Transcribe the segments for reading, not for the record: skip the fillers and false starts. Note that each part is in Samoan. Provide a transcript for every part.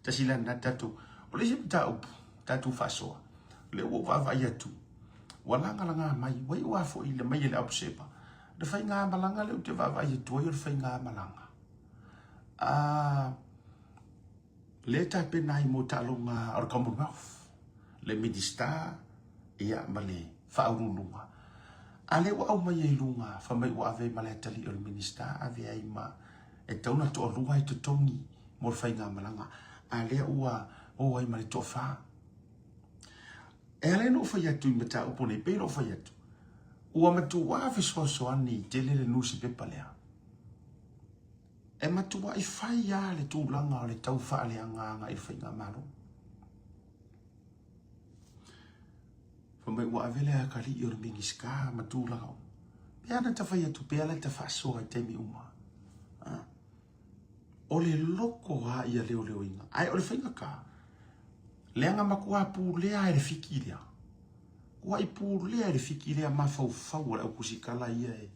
Tasi la lena tatou. O le isi mataupu tatou faasoa, o lea ua ou vaavaai atu, ua lagalaga mai, ua iu lava foi le mai e le Observer, le faigamalaga lea ou te vaavaai atu ai o le faigamalaga a lea e tapena ai mo taaloga o le Commonwealth, le Minista ia ma le Faauluuluga. A lea ua aumai ai i luga, fai mai ua ave ai ma le atalii o le Minista, ave ai ma e tatau ona toalua e totogi mo le faigamalaga, a lea ua o ai ma le toafa. E ala ai ona ou fai atu i mataupu nei, pei ona ou fai atu, ua matuā fesoasoani tele le nusipepa lea. E matuai fai lava le tulaga o le tau faaleagaga i le faigamalo. Fai mai ua ave le atalii o le Minisita ma tulaga uma. Pe ana ta fai atu pea la ta faasoa i taimi uma. Ha? O le loko a ia leoleoina. Ae o le faigata, leaga matua pulea e le fiki lea. Ua i pulea e le fiki lea mafaufau o le aukusikala ia e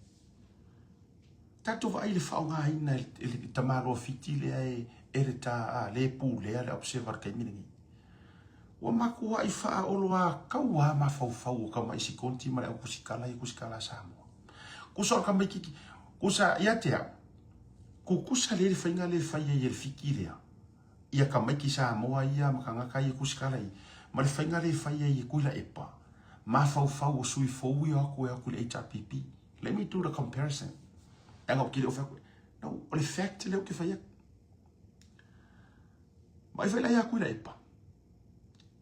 Tatou vaai i le faaaogaina e le tamaloa Fiti lea e le ta a le pulea le Observer i le taimi lenei. Ua matuai faaoloataua lava mafaufau o tamaiti sikonti ma le au kusikala ia kusikala a Samoa. Kusa o le tamaititi, kusa ia te au, kukusa lea le faiga lea e fai ai e le Fiti lea ia tamaiti Samoa ia ma tagata ia kusikala ia, ma le faiga lea e fai ai e Tuilaepa, mafaufau o sui fou ia o atu e o atu i le HRPP. Let me do the comparison. Leaga ou te le o fai atu. No, o le fact lea ou te fai atu. Vaai foi la ia Tuilaepa.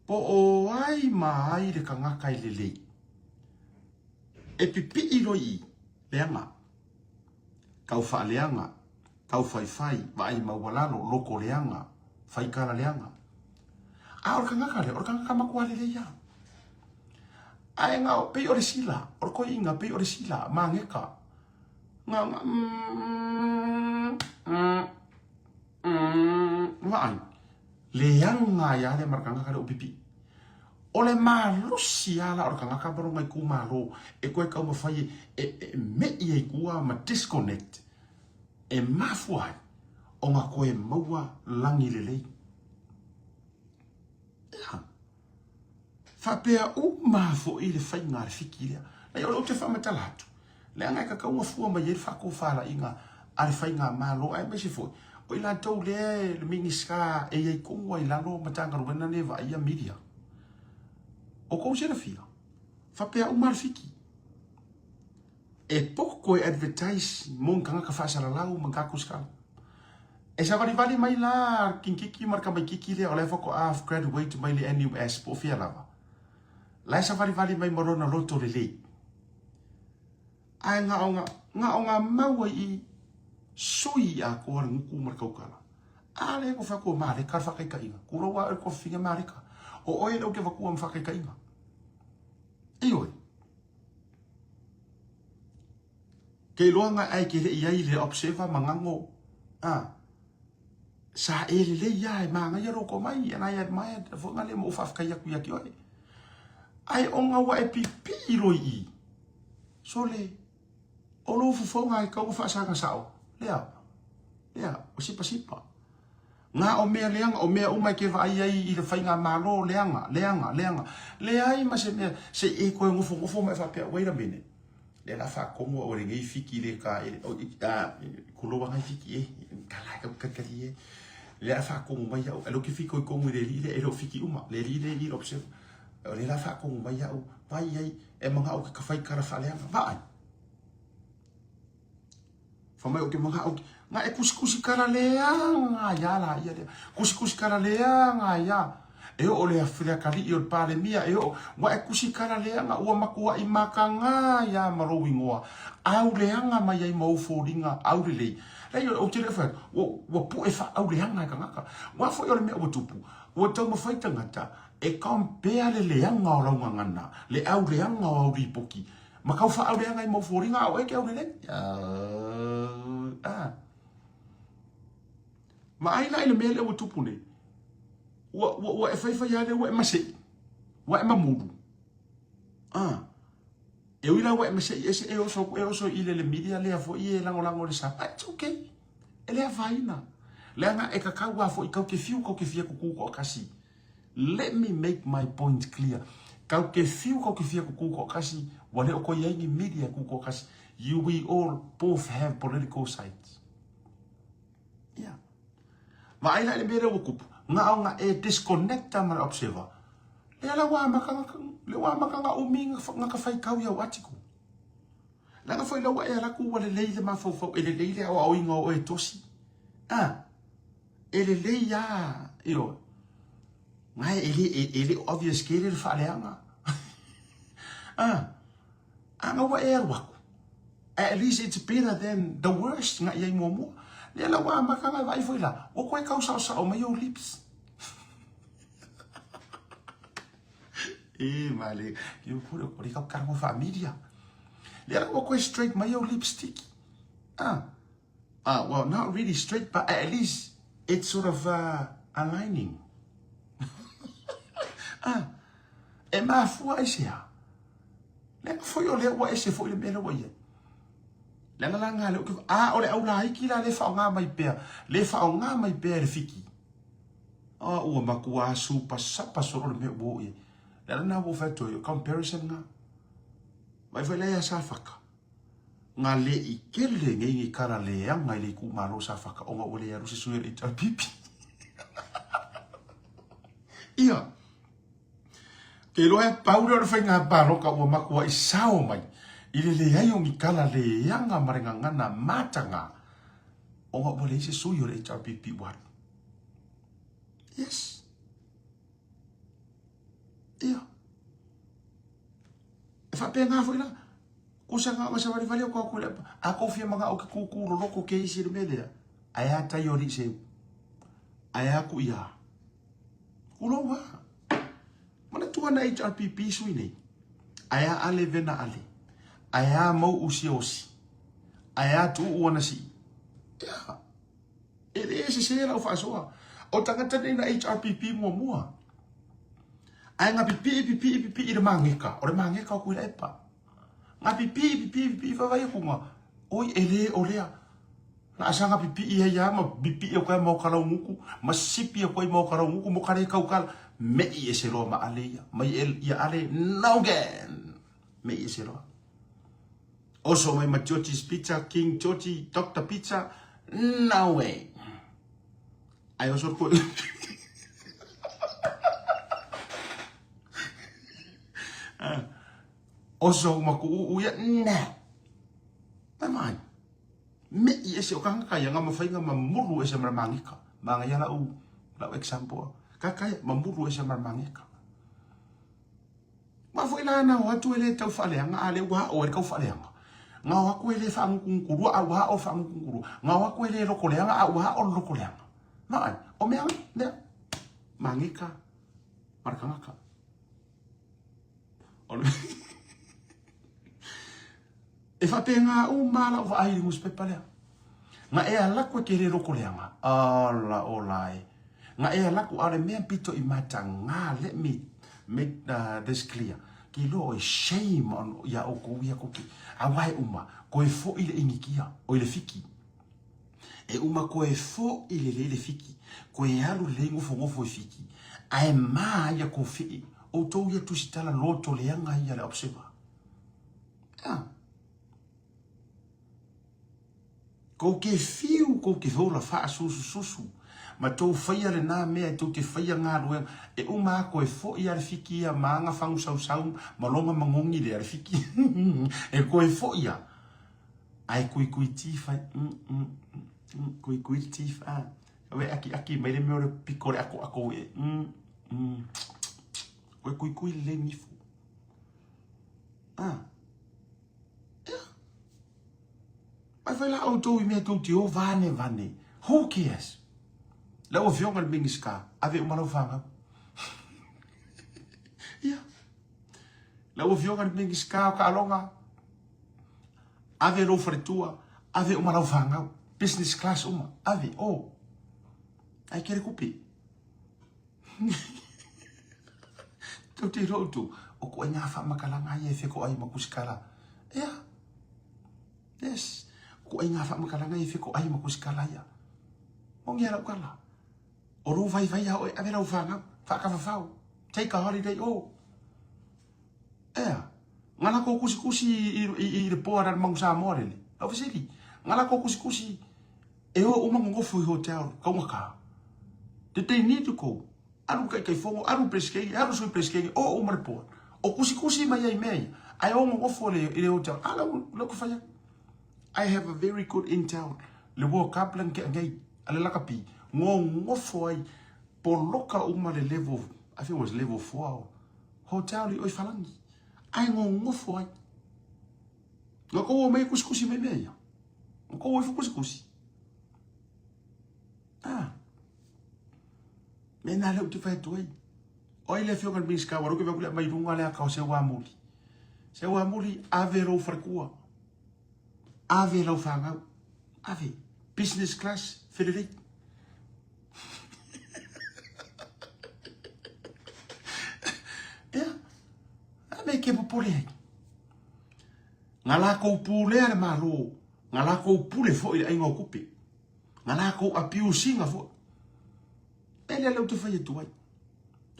Po o ai ma ai le tagata e lelei. E pipii loa i i, leaga. Tau faaleaga, tau faifai, vaai maualalo, loko leaga, faikala leaga. A o le tagata lea, o le tagata matua lelei lava. Ae na o, pei o le sila, o le toeaina pei o le sila, mageka. Na, na, mm, mm, mm, vaai, leaga ai lava le ma le tagata lea o pipii. O le malosi lava la o le tagata ma lona itumalo e toe taumafai e, e, e me'i ai tua ma disconnect e mafua ai ona toe maua lagi lelei. Ia. Faapea uma foi le faiga a le fiki lea. Leai, o lea ou te faamatala atu, leaga e tatau ona fua mai ai le faatofalaiga a le faigamalo, aemaise foi o i latou lea le Minisita e i ai tonu lava i lalo Matagaluega nei e vaaia media. O tou silafia, faapea uma le fiki. E poko e advertise mo ni tagata faasalalau ma ni tagata kusikala. E savalivali mai la kinkiki ma le tamaititi lea o la e faatoa graduate mai le NUS po o fea lava. La e savalivali mai ma lona loto lelei. Ae na o na o na mau ai i sui atoa le gutu ma le tautala. A lea ko fai atu o Mareka le faataitaiga. Tulou a oe ko fafine Mareka. O oe lea ou te avatua ma faataitaiga. Ioe. Ke iloa nga ai ke le i ai le observer ma ngago a sa e lelei ia e manaia lou tomai and I admire foi nga le ma ou faafetai atu ia te oe. Ae ona ua e pipii loa i i, sole, o lou fofoga e tatau ona faasaga sao, lea, lea, o sipasipa. Nga o mea leaga, o mea uma e te vaai ai i le faigamalo leaga, leaga, leaga. Leai ma se mea, se i e toe nofonofo ma e faapea, wait a minute, lea la faatonu au e lenei fiki le ka, tulou lava ngai fiki e, tala e tali e. Lea la faatonu mai au, e le o ke fitoitonu i le alii lea, e le o fiki uma, le alii lea i observe. O lea la faatonu mai au, vai ai, e manao ke ka fai tala faaleaga, vaai. Fai mai ou te manao ki, nga e kusikusi kala leaga ia la ia lea. Kusikusi kala leaga ia. E oo le akalii o le Palemia, e oo, ua e kusi kala leaga, ua matuai makaga ia ma lou igoa. Au leaga mai ai ma ou foliga aulelei. Leai, ou te le fai atu, ua, ua pue faaauleaga e tagata. Aua foi o le mea ua tupu, ua taumafai tagata e compare le leaga o lau gagana, le auleaga o au lipoti, Ma kau faauleaga i mau foliga a o oe ke aulelei. Ah. Vaai la i le mea lea ua tupu nei. Ua, ua, ua e faifai lava lea ua e masei. Ua e mamulu. Ah. E ui la ua e masei ese e oso, e oso i le le media lea foi e lagolago i le sa. But it's okay. E le afaina. Leaga e kakau lava foi kau te fiu kau te fia kuku toatasi. Let me make my point clear. Kau te fiu kau te fia kuku toatasi, ua le o toe i ai ni media e ku toatasi. You we all both have political sides. Yeah. Vaai la i le mea lea ua tupu, na o na e disconnect-a ma le Observer. Lea la ua amata na, lea ua amata na umi na ka faitau i au article. Leaga foi la ua e alu atu ua lelei le mafaufau, e lelei le aoaoina o oe e tosi. Ah, e lelei a, ioe. Ngai e le, e, e le o obvious kele le faaleaga. Ah, ana ua e alu atu. At least it's better than the worst nga i ai muamua. Lea la ua amata na vaai foi la, ua koe kau saosao mai ou lips. E male, ki o pure o kau karo familia. Lea la ua koe straight mai ou lipstick. Ah, ah, well, not really straight, but at least it's sort of aligning. Ah, e mafua ai se a. Leaga foi o lea ua ese foi le mea lea ua i ai. Leaga la ngā leo, a o le au laiki la le whaonga mai pea, le whaonga mai pea e le fiki. A ua matua supa sapa solo le mea ua oo i ai. Leaga na ua whai toi, comparison ngā. Mai whai lea sa whaka. Ngā le i kele ngei ngei kara leaga i le itumalo sa whaka onga ua le alu se sui o le HRPP. Ia. Ke iloa e pau lea o le faiga paloka ua makuaʻi sao mai i le leai o ni kala leaga ma le gagana mataga ona ua leai se sui o le HRPP ua alu. Yes. Ia. E faapena foi la. Kusa nga nga savalivali o kou le a kou fia manga o ke kūkū loloko ke isi le mea lea. Ae a tai o li seu. Ae a ku ia. Kulou a. Manatua na HRPP sui nei. Ae a ale vena ale. Ae a mau usi osi. Ae a tuu ana si. Ia. E le sese lau faasoa. O tagata nei na HRPP muamua. Ae nga pipii pipii pipii le mageka. O le mageka o Tuilaepa. Nga pipii pipii pipii vaavaai atu nga. Oi e le o lea. Na asa nga pipii ai a ma pipii o kai mau kalauguku ma sipi o kai mau kalauguku mo kare kau kala. Mei e se loa ma ale ia. Mai e ia ale no again. Mei e se loa. Oso mai ma George's Pizza, King George, Dr. Pizza, no way. Ai oso ko. Oso ma ku u ia, na. Mai mai. Me i ese o kanga ia nga mawhainga ma muru ese mara mangika. Manga ia lau, lau example. Kaka ma muru ese mara mangika. Ma foi la na o atu e le tau faaleaga a le ua o e le kau faaleaga. Nga o aku e le faangukungukurua a ua o faangukungukurua. Nga o aku e le loko leaga a ua o le loko leaga. Ma ai, o mea, mea, mangeka, marakangaka. O le... E faapena uma lava lau vaai i le nusipepa lea. Nga e alu atu e te le loko leaga, ala ola e. Nga e alu atu a o le mea pito i mataga, let me make this clear, ke iloa oe shame on ia oukou ia koke, aua e uma, koe foi le inikia, oi le fiki. E uma koe foi lelei le fiki, koe alu lelei nofonofo i fiki, ae ma ia kou fee, outou ia tusitala loto leaga ia le observer. Ah. Kou ke fiu, kou ke hola faasusususu, ma tou faia lenā mea e tou te faia galuega, e uma a koe foʻi a le fiki ia ma aga fagusausau ma loga magogi lea le fiki. E koe foʻi a, ae kuikui ti fai, mm, mm, mm, kuikui le ti fa. Kawe akiaki mai le mea o le piko le akoako e, mm, mm. Koe kuikui lelei nifu. Ah. Ia. Mai fai la outou i mea tou te o vane vane. Who cares? Lau afioga le Minisita, ave uma lau fanau. Ia. Lau afioga le Minisita o Taaloga, ave lou faletua, ave uma lau fanau. Business class uma, ave, o. Ai kere kupi. Tou te iloa outou, o koʻoaiga faamakalaga ia e fekoʻai ma kusikala. Ea. Yes. O koʻoaiga faamakalaga ia e fekoʻai ma kusikala ia. Moni a lau tala. O lou vaivai a oe, ave lau fanau, faatafafao, take a holiday o. Ea, nga lakou kusikusi i le board a le Manu Samoa lele. Lau fesili, nga lakou kusikusi e o uma nonofo i hotel kaugata. Did they need to go? Alu Taitaifono, alu Peresetene, alu Sui Peresetene, o uma le board. O kusikusi mai ai mea ia, ae o nonofo i le hotel. A lau, lau ke fai atu. I have a very good intel. Le World Cup le na tea nei, a le lakapi, nonofo ai, poloka uma le level, I think it was level 4, hotel i Oifalagi. Ae nonofo ai. Na kou o mai kusikusi mai mea ia. Na kou o ifo kusikusi. Ah. Mea na lea ou te fai atu ai. O ai le afioga i le Minisita, ua roke vea kule mai lunga lea ka o se wamuli. Se wamuli, ave lou falekua. Ave lau fanau. Ave. Business class, felelei. Ea, a me ke popole ai. Nga lākou pulea le Malo, nga lākou pule foi i le aiga o kupe. Nga lākou abuse ina foi. E lea lea ou te fai atu ai.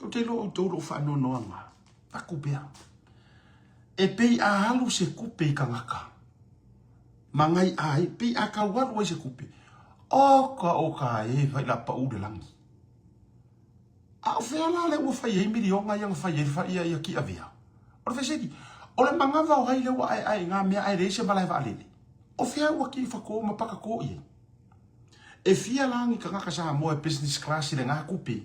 Ou te iloa outou lou faanoanoaga. Aku pea. E pei a alu se kupe i kangaka. Magai a e pei a kau alu ai se kupe. Oka oka e fai la pau le langi. A o fea la le ua fai ai milionga ia na fai ai fa ia ia ki avea. O le fesili, o le manava o ai le ua ae ae i ngā mea ae leai se malae vaalele. O fea ua ki whakō ma pakakō i ai. E fia la ni kangaka Samoa e business class i le ngā kupe.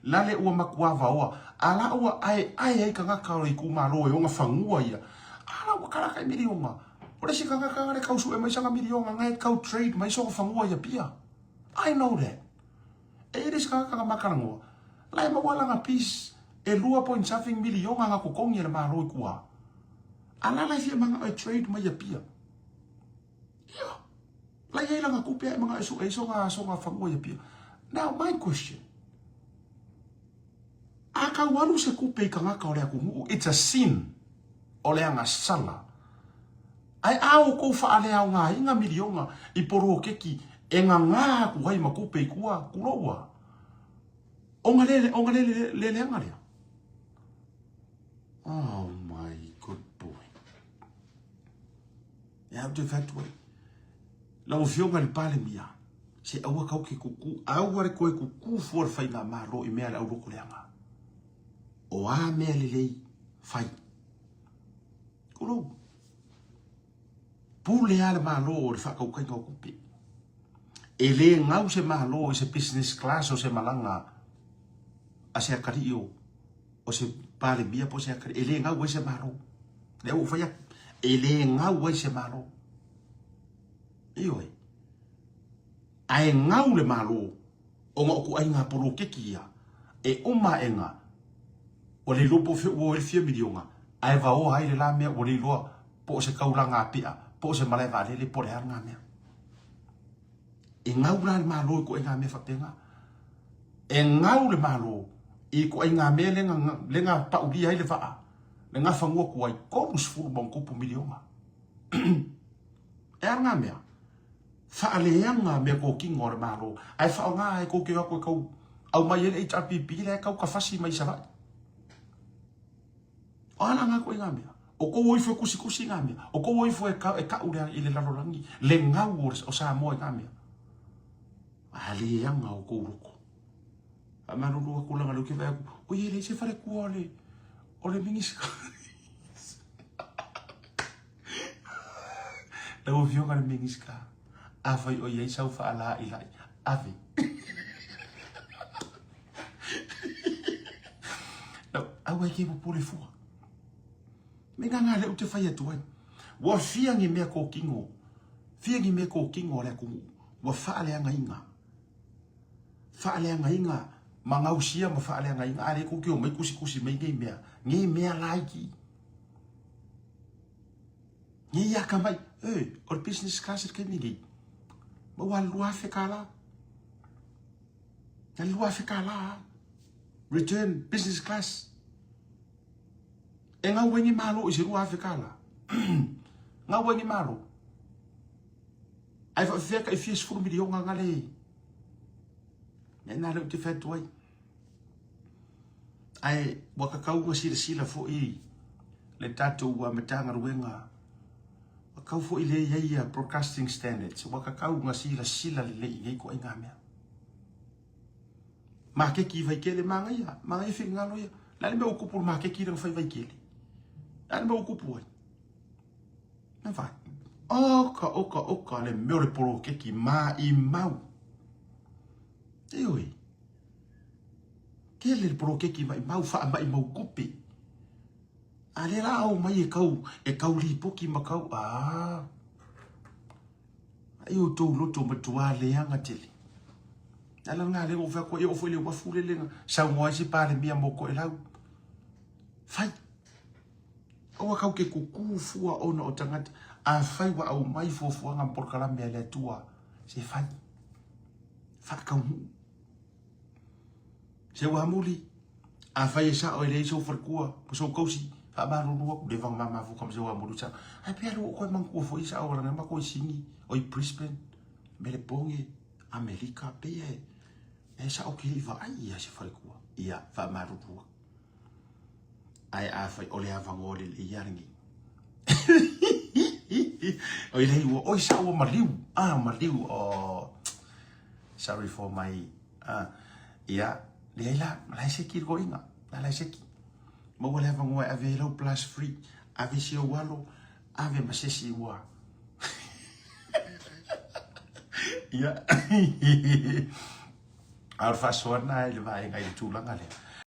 Lale ua makuā vaoa, a la ua aeae ai kangaka o le itumalo e ona fanua ia, a la ua kalaka i milionga. O le isi kangaka nga le kau sue mai sanga milionga nga e kau trade mai sona fanua i Apia. I know that. E i le isi kangaka nga makalangoa, la e maua langa piece e lua point something milionga nga totogi e le Malo i tua. A la la e fia manga e trade mai Apia. Ia. La i ai langa kupe ae manga e sue ai sona sona fanua i Apia. Now my question. A kau alu se kupe i kangaka o le atunuu, it's a sin. O le agasala. Ae a outou faaleaogaina milionga i poloketi e gagā atu ai ma kupe i tua, tuloua. O nga le, o nga le, le, le leaga lea. Oh my good boy. E au te fai atu ai. Lau Afioga i le Palemia, se aua kau ke kuku, aua le koe kuku fua le faigamalo i mea le au loko leaga. O a mea lelei, fai. Kulou. Pule a le Malo o le whakaukaiga o kupe. E le ngau se Malo i se business class o se malanga a se akari'i o o se Palemia po o se akari'i. E le ngau ai se Malo. Lea ua ou fai atu. E le gau ai se Malo. Ioe. Ae gau le Malo ona o kuaiga poloketi ia e uma aʻega ua le iloa po o fea ua o ai le fia miliona ae vaoa ai le la mea ua le iloa po o se taulaga pea po o se malae vaalele po o le a lena mea. E gau la le Malo i kuaiga mea faapena. E gau le Malo i kuaiga mea lea na paulia ai le vaa le gafanua tuai 30 ma ona tupu miliona. E a lena mea? Faaleaga mea totino a le Malo ae faaaoga ai tou te o atu e tau aumai ai le HRPP la e tau tafasi mai Savaii. O a la nga ituaiga mea? O tou o ifo e tusitusi nga mea? O tou o ifo e kau i le lalolagi le gau o Samoa i nga mea? A leaga o tou loko. Faamalulu atu leaga o lea ou te vaai atu, oi e leai se faletua o le, o le Minisita. Lau Afioga i le Minisita, afai o i ai sau faala'ilai, ave. Aua e ke popole fua. Me nga nga lea ou te fai atu ai. Ua fia ni mea kōkino, fia ni mea kōkino a le atunuu, ua faaleagaina. Faaleagaina ma gausia ma faaleagaina, a lea tou te omai tusitusi mai nei mea, nei mea laiti. Nei akamai, e, o le business class i le taimi nei, maua le $2,000. Na le $2,000 return business class. E gau ai ni malo i se $2,000. Gau ai ni malo. Ae faafefea ka i fia sefulu miliona nga le. Mea na lea ou te fai atu ai. Ae ua kakau ua silasila foi le tatou Matagaluega, ua kau foi lea i ai ia broadcasting standards, ua kakau na silasila lelei i nei ituaiga mea. Makeki i Vaikele, manaia, manaia finagalo ia. Le a le mea ua tupu i le makeki lea na fai i Vaikele? Le a le mea ua tupu ai? Na vai. Oka, oka, oka, le mea o le poloketi maimau. Ioe. Tele le poloketi maimau, faamaimau tupe. A lea la au mai e kau, e kau lipoti ma kau, a. Ai outou loto matua leaga tele. Ala lena lea ua fai atu ai, e oo foi i le uafu lele na saunoa ai se Palemia mo Toelau. Fai. Aua kau ke kuku fua ona o tagata. Afai ua aumai fuafuaga ma polokalame a le Atua, se fai. Faataunuu. Se ua amuli, afai e sao e leai sou faletua ma sou tausi, faamalulu atu, leva ona ma mafuta ma se ua amuli sao. Ae pei lava ua ou toe manatua foi sao leaga matou i Sini, o i Brisbane, Melepone, Amerika, pei e e sao ke le i vaai ia se faletua. Ia, faamalulu atu. Ae afai o le avanoa lelei lava lenei. Oi lei ua oi sao ua maliu. Ah, maliu. Oh. Sorry for my ah. Ia, leai la, la e seki le toeaina. La la e seki. Maua le avanoa e ave ai lau plus free. Ave si ou alo, ave ma se isi ua. Ia. A o le faasoa lena i le vaega i le tulaga lea.